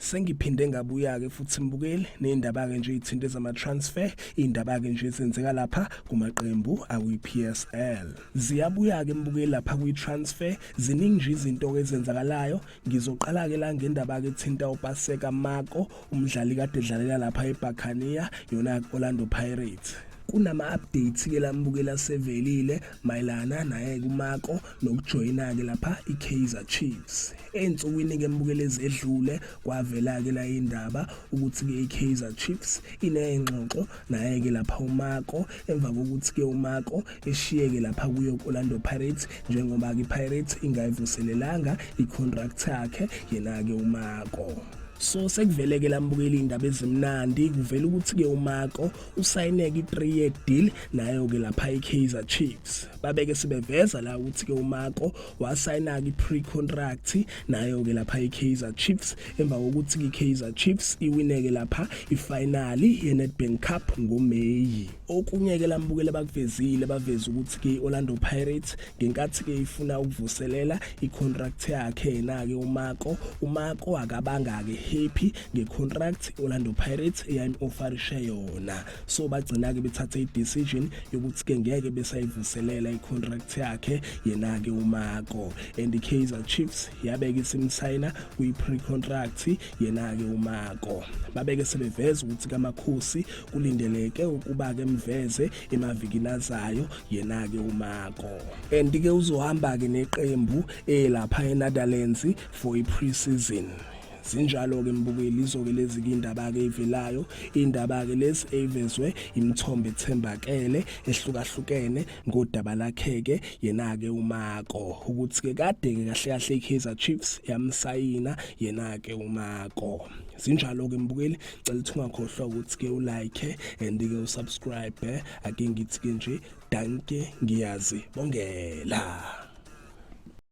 Sengiphinde ngabuya-ke futhi mbukeli ney'ndaba-ke nje ey'thinte zama-transfer, iy'ndaba-ke nje ezenzeka lapha kumaqembu akwi-PSL. Ziyabuya-ke mbukeli lapha kwi-transfer, ziningi nje izinto-ke ezenzakalayo. Ngizoqala-ke la ngendaba-ke ethinta uPaseka Mako, umdlali kade edlalela lapha eBuccaneer, yona Orlando Pirates. Kunama-updates ke lambukela asevelile mayelana naye kuMako nokujoyina ke lapha iKaizer Chiefs. Ensukwini ke mbukela ezedlule kwavela ke la indaba ukuthi ke iKaizer Chiefs inengxoxo naye ke lapha uMako emva kokuthi ke uMako eshiyeke lapha kuyo Orlando Pirates njengoba ke iPirates ingayivuselelanga icontract yakhe yena ke uMako. So sekuveleke lambukela indaba ezimnandi, kuvela ukuthi ke uMako usayineke i-3 year deal nayo ke lapha iKaizer Chiefs. Babeke sebeveza la ukuthi ke uMako wasayina ke i-pre-contract nayo ke lapha iKaizer Chiefs emva kokuthi iKaizer Chiefs iwineke lapha ifinal yeNedbank Cup ngoMeyi. Okunye ke lambukela bakuvezile, baveza ukuthi ke iOrlando Pirates ngenkathi ke ifuna ukuvuselela icontract yakhe yena ke uMako, uMako akabanga ke happy ngecontract iOrlando Pirates eyayim-offerishe yona, so bagcina ke bethathe i-decision yokuthi ke ngeke besayivuselela icontract yakhe yena ke uMako, and iKaizer Chiefs yabeka isimsayina kwi-pre-contract yena ke uMako. Babeke sebeveza ukuthi kamakhosi kulindeleke ukuba ke mveze emavikini azayo yena ke uMako, and ke uzohamba ke neqembu elapha eNetherlands for i-pre-season. Zinjalo ke mbukeli izoke lezi indaba ke ivelayo, indaba ke lezi eyivezwe imithombo ethembakele ehlukahlukene ngodaba lakhe ke yena ke uMako, ukuthi ke kade ke kahle kahle iKaizer Chiefs yamsayina yena ke uMako. Zinjalo ke mbukeli, cela ukuthi ungakhohlwa ukuthi ke ulike and ke usubscribe. Ake ngithi ke nje danke, ngiyazi bongela.